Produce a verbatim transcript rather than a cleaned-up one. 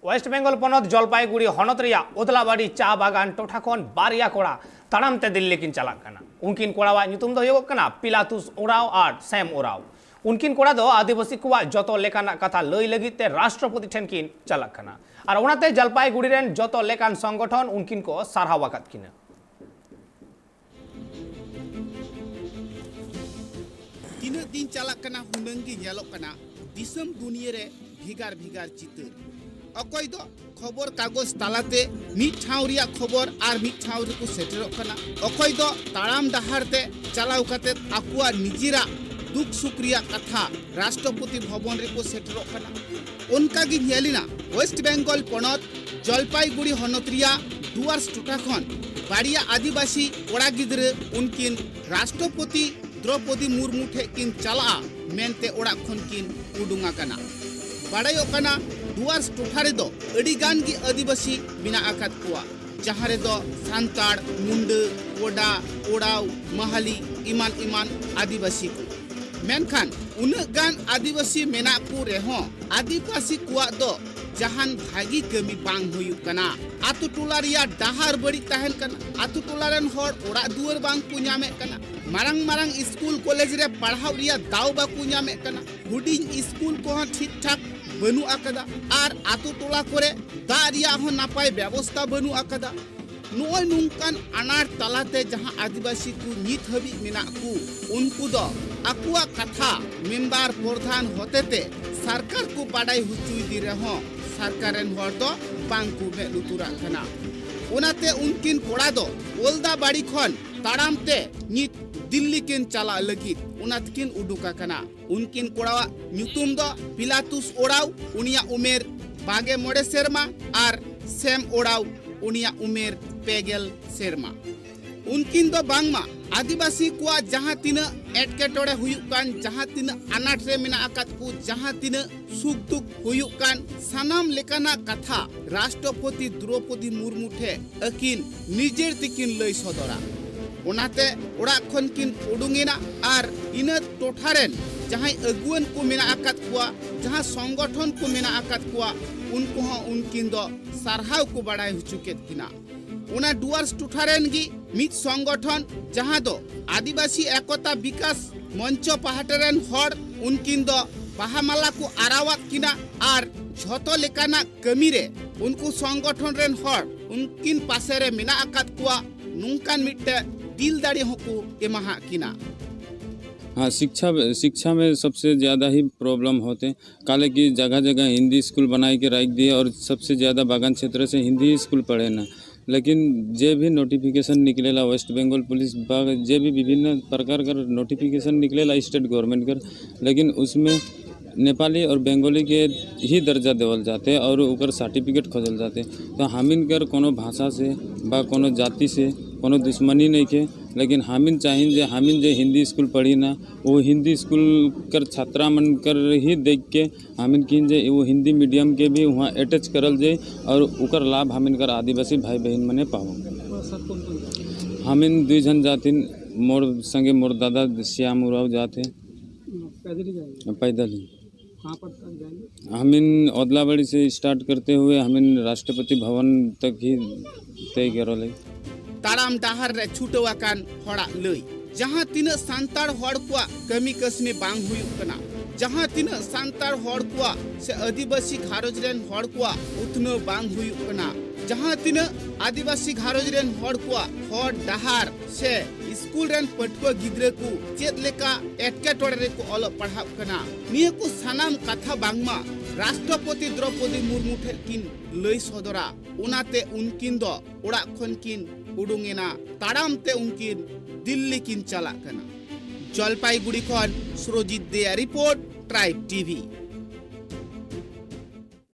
West Bengal ᱯᱚᱱᱚᱛ ᱡᱚᱞᱯᱟᱭᱜᱩᱲᱤ ᱦᱚᱱᱚᱛ ᱨᱮᱭᱟᱜ ᱳᱫᱞᱟᱵᱟᱲᱤ ᱪᱟ ᱵᱟᱜᱟᱱ ᱴᱚᱴᱷᱟ ᱠᱷᱚᱱ ᱵᱟᱨᱭᱟ ᱠᱚᱲᱟ ᱛᱟᱲᱟᱢ ᱛᱮ ᱫᱤᱞᱞᱤ ᱠᱤᱱ ᱪᱟᱞᱟᱜ ᱠᱟᱱᱟ᱾ ᱩᱱᱠᱤᱱ ᱠᱚᱲᱟᱣᱟᱜ ᱧᱩᱛᱩᱢ ᱫᱚ ᱦᱩᱭᱩᱜ ᱠᱟᱱᱟ ᱯᱤᱞᱟᱛᱩᱥ ᱳᱨᱟᱣ ᱟᱨ ᱥᱮᱢ ᱳᱨᱟᱣ᱾ ᱩᱱᱠᱤᱱ ᱠᱚᱲᱟ ᱫᱚ ᱟᱹᱫᱤᱵᱟᱹᱥᱤ ᱠᱚᱣᱟᱜ ᱡᱚᱛᱚ ᱞᱮᱠᱟᱱᱟᱜ ᱠᱟᱛᱷᱟ ᱞᱟᱹᱭ ᱞᱟᱹᱜᱤᱫ ᱛᱮ ᱨᱟᱥᱴᱨᱚᱯᱚᱛᱤ ᱴᱷᱮᱱ ᱠᱤᱱ ᱪᱟᱞᱟᱜ ᱠᱟᱱᱟ ᱟᱨ ᱚᱱᱟᱛᱮ ᱡᱚᱞᱯᱟᱭᱜᱩᱲᱤ ᱨᱮᱱ ᱡᱚᱛᱚ ᱞᱮᱠᱟᱱ ᱥᱚᱝᱜᱚᱴᱷᱚᱱ ᱩᱱᱠᱤᱱ ᱠᱚ ᱥᱟᱨᱦᱟᱣ ᱟᱠᱟᱫ ᱠᱤᱱᱟ᱾ ᱛᱤᱱᱟᱹᱜ ᱫᱤᱱ ᱪᱟᱞᱟᱜ ᱠᱟᱱᱟ, ᱦᱩᱱᱟᱹᱝ ᱜᱮ ᱧᱮᱞᱚᱜ ᱠᱟᱱᱟ ᱫᱤᱥᱚᱢ ᱫᱩᱱᱤᱭᱟᱹ ᱨᱮ ᱵᱷᱮᱜᱟᱨ ᱵᱷᱮᱜᱟᱨ ᱪᱤᱛᱟᱹᱨ᱾ ᱚᱠᱚᱭ ᱫᱚ ᱠᱷᱚᱵᱚᱨ ᱠᱟᱜᱚᱡᱽ ᱛᱟᱞᱟᱛᱮ ᱢᱤᱫ ᱴᱷᱟᱶ ᱨᱮᱭᱟᱜ ᱠᱷᱚᱵᱚᱨ ᱟᱨ ᱢᱤᱫ ᱴᱷᱟᱶ ᱨᱮᱠᱚ ᱥᱮᱴᱮᱨᱚᱜ ᱠᱟᱱᱟ, ᱚᱠᱚᱭ ᱫᱚ ᱛᱟᱲᱟᱢ ᱰᱟᱦᱟᱨ ᱛᱮ ᱪᱟᱞᱟᱣ ᱠᱟᱛᱮ ᱟᱠᱚᱣᱟᱜ ᱱᱤᱡᱮᱨᱟᱜ ᱫᱩᱠ ᱥᱩᱠ ᱨᱮᱭᱟᱜ ᱠᱟᱛᱷᱟ ᱨᱟᱥᱴᱨᱚᱯᱚᱛᱤ ᱵᱷᱚᱵᱚᱱ ᱨᱮᱠᱚ ᱥᱮᱴᱮᱨᱚᱜ ᱠᱟᱱᱟ᱾ ᱚᱱᱠᱟ ᱜᱮ ᱧᱮᱞ ᱮᱱᱟ ᱳᱭᱮᱥᱴ ᱵᱮᱝᱜᱚᱞ ᱯᱚᱱᱚᱛ ᱡᱚᱞᱯᱟᱭᱜᱩᱲᱤ ᱦᱚᱱᱚᱛ ᱨᱮᱭᱟᱜ ᱫᱩᱣᱟᱨᱥ ᱴᱚᱴᱷᱟ ᱠᱷᱚᱱ ᱵᱟᱨᱭᱟ ᱟᱹᱫᱤᱵᱟᱹᱥᱤ ᱠᱚᱲᱟ ᱜᱤᱫᱽᱨᱟᱹ ᱩᱱᱠᱤᱱ ᱨᱟᱥᱴᱨᱚᱯᱚᱛᱤ ᱫᱨᱚᱯᱚᱫᱤ ᱢᱩᱨᱢᱩ ᱴᱷᱮᱱ ᱠᱤᱱ ᱪᱟᱞᱟᱜᱼᱟ ᱢᱮᱱᱛᱮ ᱚᱲᱟᱜ ᱠᱷᱚᱱ ᱠᱤᱱ ᱩᱰᱩᱝ ᱟᱠᱟᱱᱟ᱾ ᱵᱟᱲᱟᱭᱚᱜ ᱠᱟᱱᱟ, ᱫᱩᱣᱟᱨᱥ ᱴᱚᱴᱷᱟ ᱨᱮᱫᱚ ᱟᱹᱰᱤ ᱜᱟᱱ ᱜᱮ ᱟᱹᱫᱤᱵᱟᱹᱥᱤ ᱢᱮᱱᱟᱜ ᱟᱠᱟᱫ ᱠᱚᱣᱟ, ᱡᱟᱦᱟᱸ ᱨᱮᱫᱚ ᱥᱟᱱᱛᱟᱲ, ᱢᱩᱱᱰᱟᱹ, ᱠᱳᱰᱟ, ᱳᱲᱟᱣ, ᱢᱟᱦᱟᱞᱤ ᱮᱢᱟᱱ ᱮᱢᱟᱱ ᱟᱹᱫᱤᱵᱟᱹᱥᱤ ᱠᱚ᱾ ᱢᱮᱱᱠᱷᱟᱱ ᱩᱱᱟᱹᱜ ᱜᱟᱱ ᱟᱹᱫᱤᱵᱟᱹᱥᱤ ᱢᱮᱱᱟᱜ ᱠᱚ ᱨᱮᱦᱚᱸ ᱟᱹᱫᱤᱵᱟᱹᱥᱤ ᱠᱚᱣᱟᱜ ᱫᱚ ᱡᱟᱦᱟᱱ ᱵᱷᱟᱹᱜᱤ ᱠᱟᱹᱢᱤ ᱵᱟᱝ ᱦᱩᱭᱩᱜ ᱠᱟᱱᱟ᱾ ᱟᱛᱳ ᱴᱚᱞᱟ ᱨᱮᱭᱟᱜ ᱰᱟᱦᱟᱨ ᱵᱟᱹᱲᱤᱡ ᱛᱟᱦᱮᱱ ᱠᱟᱱᱟ, ᱟᱛᱳ ᱴᱚᱞᱟ ᱨᱮᱱ ᱦᱚᱲ ᱚᱲᱟᱜ ᱫᱩᱣᱟᱹᱨ ᱵᱟᱝ ᱠᱚ ᱧᱟᱢᱮᱫ ᱠᱟᱱᱟ, ᱢᱟᱨᱟᱝ ᱢᱟᱨᱟᱝ ᱥᱠᱩᱞ ᱠᱚᱞᱮᱡᱽ ᱨᱮ ᱯᱟᱲᱦᱟᱣ ᱨᱮᱭᱟᱜ ᱫᱟᱣ ᱵᱟᱠᱚ ᱧᱟᱢᱮᱫ ᱠᱟᱱᱟ, ᱦᱩᱰᱤᱧ ᱥᱠᱩᱞ ᱠᱚᱦᱚᱸ ᱴᱷᱤᱠ ᱴᱷᱟᱠ ᱵᱟᱹᱱᱩᱜ ᱟᱠᱟᱫᱟ, ᱟᱨ ᱟᱛᱳ ᱴᱚᱞᱟ ᱠᱚᱨᱮ ᱫᱟᱜ ᱨᱮᱭᱟᱜ ᱦᱚᱸ ᱱᱟᱯᱟᱭ ᱵᱮᱵᱚᱥᱛᱟ ᱵᱟᱹᱱᱩᱜ ᱟᱠᱟᱫᱟ᱾ ᱱᱚᱜᱼᱚᱭ ᱱᱚᱝᱠᱟᱱ ᱟᱱᱟᱴ ᱛᱟᱞᱟᱛᱮ ᱡᱟᱦᱟᱸ ᱟᱹᱫᱤᱵᱟᱹᱥᱤ ᱠᱚ ᱱᱤᱛ ᱦᱟᱹᱵᱤᱡ ᱢᱮᱱᱟᱜ ᱠᱚ, ᱩᱱᱠᱩ ᱫᱚ ᱟᱠᱚᱣᱟᱜ ᱠᱟᱛᱷᱟ ᱢᱮᱢᱵᱟᱨ ᱯᱨᱚᱫᱷᱟᱱ ᱦᱚᱛᱮᱛᱮ ᱥᱚᱨᱠᱟᱨ ᱠᱚ ᱵᱟᱰᱟᱭ ᱦᱚᱪᱚᱭᱮᱫᱮ ᱨᱮᱦᱚᱸ ᱥᱚᱨᱠᱟᱨ ᱨᱮᱱ ᱦᱚᱲ ᱫᱚ ᱵᱟᱝ ᱠᱚ ᱢᱮᱫ ᱞᱩᱛᱩᱨᱟᱜ ᱠᱟᱱᱟ᱾ ᱚᱱᱟᱛᱮ ᱩᱱᱠᱤᱱ ᱠᱚᱲᱟ ᱫᱚ ᱳᱞᱫᱟ ᱵᱟᱲᱤ ᱠᱷᱚᱱ ᱛᱟᱲᱟᱢ ᱛᱮ ᱱᱤᱛ ᱫᱤᱞᱞᱤ ᱠᱤᱱ ᱪᱟᱞᱟᱜ ᱞᱟᱹᱜᱤᱫ ᱚᱱᱟ ᱛᱮᱠᱤᱱ ᱩᱰᱩᱠ ᱟᱠᱟᱱᱟ᱾ ᱩᱱᱠᱤᱱ ᱠᱚᱲᱟᱣᱟᱜ ᱧᱩᱛᱩᱢ ᱫᱚ ᱯᱤᱞᱟᱛᱩᱥ ᱳᱲᱟᱣ, ᱩᱱᱤᱭᱟᱜ ᱩᱢᱮᱨ ᱵᱟᱜᱮ ᱢᱚᱬᱮ ᱥᱮᱨᱢᱟ, ᱟᱨ ᱥᱮᱢ ᱳᱲᱟᱣ, ᱩᱱᱤᱭᱟᱜ ᱩᱢᱮᱨ ᱯᱮ ᱜᱮᱞ ᱥᱮᱨᱢᱟ᱾ ᱩᱱᱠᱤᱱ ᱫᱚ ᱵᱟᱝᱢᱟ ᱟᱹᱫᱤᱵᱟᱹᱥᱤ ᱠᱚᱣᱟᱜ ᱡᱟᱦᱟᱸ ᱛᱤᱱᱟᱹᱜ ᱮᱴᱠᱮᱴᱚᱬᱮ ᱦᱩᱭᱩᱜ ᱠᱟᱱ, ᱡᱟᱦᱟᱸ ᱛᱤᱱᱟᱹᱜ ᱟᱱᱟᱴ ᱨᱮ ᱢᱮᱱᱟᱜ ᱟᱠᱟᱫ ᱠᱚ, ᱡᱟᱦᱟᱸ ᱛᱤᱱᱟᱹᱜ ᱥᱩᱠ ᱫᱩᱠ ᱦᱩᱭᱩᱜ ᱠᱟᱱ, ᱥᱟᱱᱟᱢ ᱞᱮᱠᱟᱱᱟᱜ ᱠᱟᱛᱷᱟ ᱨᱟᱥᱴᱨᱚᱯᱚᱛᱤ ᱫᱨᱚᱯᱚᱫᱤ ᱢᱩᱨᱢᱩ ᱴᱷᱮᱱ ᱟᱹᱠᱤᱱ ᱱᱤᱡᱮᱨ ᱛᱮᱠᱤᱱ ᱞᱟᱹᱭ ᱥᱚᱫᱚᱨᱟ᱾ ᱚᱱᱟᱛᱮ ᱚᱲᱟᱜ ᱠᱷᱚᱱ ᱠᱤᱱ ᱩᱰᱩᱝ ᱮᱱᱟ ᱟᱨ ᱤᱱᱟᱹ ᱴᱚᱴᱷᱟ ᱨᱮᱱ ᱡᱟᱦᱟᱸᱭ ᱟᱹᱜᱩᱣᱟᱹᱱ ᱠᱚ ᱢᱮᱱᱟᱜ ᱟᱠᱟᱫ ᱠᱚᱣᱟ, ᱡᱟᱦᱟᱸ ᱥᱚᱝᱜᱚᱴᱷᱚᱱ ᱠᱚ ᱢᱮᱱᱟᱜ ᱟᱠᱟᱫ ᱠᱚᱣᱟ, ᱩᱱᱠᱩ ᱦᱚᱸ ᱩᱱᱠᱤᱱ ᱫᱚ ᱥᱟᱨᱦᱟᱣ ᱠᱚ ᱵᱟᱲᱟᱭ ᱦᱚᱪᱚ ᱠᱮᱫ ᱠᱤᱱᱟ᱾ ᱚᱱᱟ ᱰᱩᱣᱟᱨᱥ ᱴᱚᱴᱷᱟ ᱨᱮᱱ ᱜᱮ ᱢᱤᱫ ᱥᱚᱝᱜᱚᱴᱷᱚᱱ, ᱡᱟᱦᱟᱸ ᱫᱚ ᱟᱹᱫᱤᱵᱟᱹᱥᱤ ᱮᱠᱚᱛᱟ ᱵᱤᱠᱟᱥ ᱢᱚᱧᱪᱚ ᱯᱟᱦᱴᱟ ᱨᱮᱱ ᱦᱚᱲ, ᱩᱱᱠᱤᱱ ᱫᱚ ᱵᱟᱦᱟ ᱢᱟᱞᱟ ᱠᱚ ᱟᱨᱟᱣᱟᱫ ᱠᱤᱱᱟ ᱟᱨ ᱡᱷᱚᱛᱚ ᱞᱮᱠᱟᱱᱟᱜ ᱠᱟᱹᱢᱤ ᱨᱮ ᱩᱱᱠᱩ ᱥᱚᱝᱜᱚᱴᱷᱚᱱ ᱨᱮᱱ ᱦᱚᱲ ᱩᱱᱠᱤᱱ ᱯᱟᱥᱮ ᱨᱮ ᱢᱮᱱᱟᱜ ᱟᱠᱟᱫ ᱠᱚᱣᱟ, ᱱᱚᱝᱠᱟᱱ ᱢᱤᱫᱴᱮᱱ ᱫᱤᱞ ᱫᱟᱲᱮ ᱦᱚᱸᱠᱚ ᱮᱢᱟᱦᱟᱫ ᱠᱤᱱᱟ᱾ हाँ, शिक्षा शिक्षा में सबसे ज़्यादा ही प्रॉब्लम होते हैं। काले कि जगह जगह हिंदी स्कूल बनाए के रख दिए और सबसे ज़्यादा बागान क्षेत्र से हिंदी स्कूल पढ़े ना। लेकिन जे भी नोटिफिकेशन निकलेला वेस्ट बंगाल पुलिस बा, जे भी विभिन्न प्रकार का नोटिफिकेशन निकलेला स्टेट गवर्नमेंट कर, लेकिन उसमें नेपाली और बंगाली के ही दर्जा देवल जाते और ओकर सर्टिफिकेट खोजल जाते। तो हमिन कर कोनो भाषा से बा कोनो जाति से कोनो दुश्मनी नहीं के, लेकिन हमिन चाहिन जे हमिन जे हिंदी स्कूल पढ़ी ना, वो हिंदी स्कूल कर छात्रा मन कर ही देख के हमिन किन जे वो हिंदी मीडियम के भी वहाँ अटैच करल जाए और ओकर लाभ हमिन कर आदिवासी भाई बहन मने पावो। हमिन दुई जन जातिन, मोर संगे मोर दादा श्याम उराव जाते। पैदल ही जाएंगे। पैदल ही। कहाँ पर तक जाएंगे? हमिन ओदलाबाड़ी से स्टार्ट करते हुए हमिन राष्ट्रपति भवन तक ही तय करल है। ᱛᱟᱲᱟᱢ ᱰᱟᱦᱟᱨ ᱨᱮ ᱪᱷᱩᱴᱟᱹᱣ ᱟᱠᱟᱱ ᱦᱚᱲᱟᱜ ᱞᱟᱹᱭ, ᱡᱟᱦᱟᱸ ᱛᱤᱱᱟᱹᱜ ᱥᱟᱱᱛᱟᱲ ᱦᱚᱲ ᱠᱚᱣᱟᱜ ᱠᱟᱹᱢᱤ ᱠᱟᱹᱥᱱᱤ ᱵᱟᱝ ᱦᱩᱭᱩᱜ ᱠᱟᱱᱟ, ᱡᱟᱦᱟᱸ ᱛᱤᱱᱟᱹᱜ ᱥᱟᱱᱛᱟᱲ ᱦᱚᱲ ᱠᱚᱣᱟᱜ ᱥᱮ ᱟᱹᱫᱤᱵᱟᱹᱥᱤ ᱜᱷᱟᱨᱚᱸᱡᱽ ᱨᱮᱱ ᱦᱚᱲ ᱠᱚᱣᱟᱜ ᱩᱛᱱᱟᱹᱣ ᱵᱟᱝ ᱦᱩᱭᱩᱜ ᱠᱟᱱᱟ, ᱡᱟᱦᱟᱸ ᱛᱤᱱᱟᱹᱜ ᱟᱹᱫᱤᱵᱟᱹᱥᱤ ᱜᱷᱟᱨᱚᱸᱡᱽ ᱨᱮᱱ ᱦᱚᱲ ᱠᱚᱣᱟᱜ ᱦᱚᱨ ᱰᱟᱦᱟᱨ ᱥᱮ ᱥᱠᱩᱞ ᱨᱮᱱ ᱯᱟᱹᱴᱷᱩᱣᱟᱹ ᱜᱤᱫᱽᱨᱟᱹ ᱠᱚ ᱪᱮᱫ ᱞᱮᱠᱟ ᱮᱴᱠᱮᱴᱚᱬᱮ ᱨᱮᱠᱚ ᱚᱞᱚᱜ ᱯᱟᱲᱦᱟᱜ ᱠᱟᱱᱟ, ᱱᱤᱭᱟᱹ ᱠᱚ ᱥᱟᱱᱟᱢ ᱠᱟᱛᱷᱟ ᱵᱟᱝᱢᱟ ᱨᱟᱥᱴᱨᱚᱯᱚᱛᱤ ᱫᱨᱚᱯᱚᱫᱤ ᱢᱩᱨᱢᱩ ᱴᱷᱮᱱ ᱠᱤᱱ ᱞᱟᱹᱭ ᱥᱚᱫᱚᱨᱟ᱾ ᱚᱱᱟᱛᱮ ᱩᱱᱠᱤᱱ ᱫᱚ ᱚᱲᱟᱜ ᱠᱷᱚᱱ ᱠᱤᱱ ᱩᱰᱩᱝ ᱮᱱᱟ, ᱛᱟᱲᱟᱢ ᱛᱮ ᱩᱱᱠᱤᱱ ᱫᱤᱞᱞᱤ ᱠᱤᱱ ᱪᱟᱞᱟᱜ ᱠᱟᱱᱟ᱾ ᱡᱚᱞᱯᱟᱭᱜᱩᱲᱤ ᱠᱷᱚᱱ ᱥᱩᱨᱚᱡᱤᱛ ᱫᱮᱭᱟ ᱨᱤᱯᱳᱨᱴ, ᱴᱨᱟᱭᱤᱵᱽ ᱴᱤᱵᱷᱤ᱾